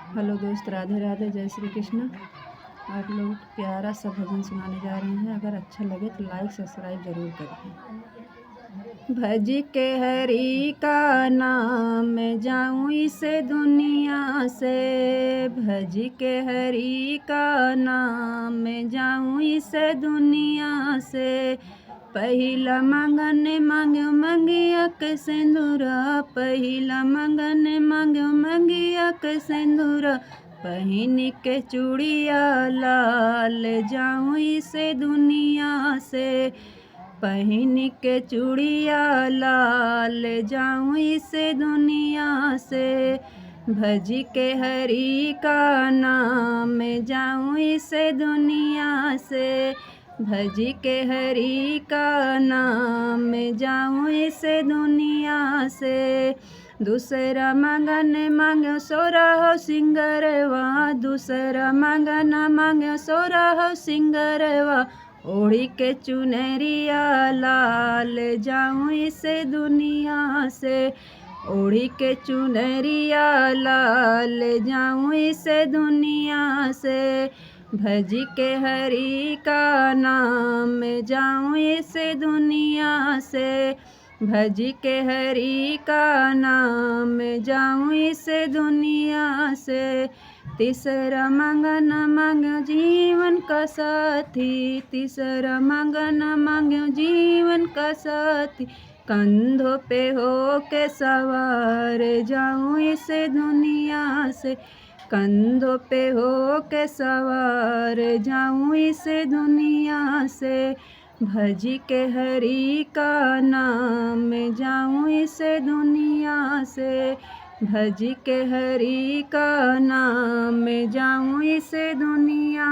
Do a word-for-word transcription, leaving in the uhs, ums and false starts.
हेलो दोस्त, राधे राधे, जय श्री कृष्ण। आप लोग प्यारा सा भजन सुनाने जा रहे हैं। अगर अच्छा लगे तो like subscribe जरूर करें। भज के हरि का नाम जाऊं इस दुनिया से, भज के हरि का नाम जाऊं इस दुनिया से। पहिला मंगन मांग्यो मंगिया के सेंदुरा, पहिला मंगन मांग्यो मंगिया के सेंदुरा, पहिन के चूड़िया लाल जाऊं इस दुनिया से, पहिन के चूड़िया लाल जाऊं इस दुनिया से। भज के हरि का नाम जाऊं इस दुनिया से, भज के हरि का नाम जाऊं इस दुनिया से। दूसरा मंगन मांग्यो सोरह सिंगरवा, दूसरा मंगन मांग्यो सोरह सिंगरवा, ओढ़ी के चुनरिया लाल जाऊं इस दुनिया से, ओढ़ी के चुनरिया लाल जाऊं इस दुनिया से। भज के हरि का नाम जाऊं इस दुनिया से, भज के हरि का नाम जाऊं इस दुनिया से। तीसरा मंगन मांग्यो जीवन का साथी, तीसरा मंगन मांग्यो जीवन का साथी, कंधों पे हो के सवार जाऊं इस दुनिया से, कंधों पे हो के सवार जाऊं इस दुनिया से। भज के हरि का नाम जाऊं इस दुनिया से, भज के हरि का नाम जाऊं इस दुनिया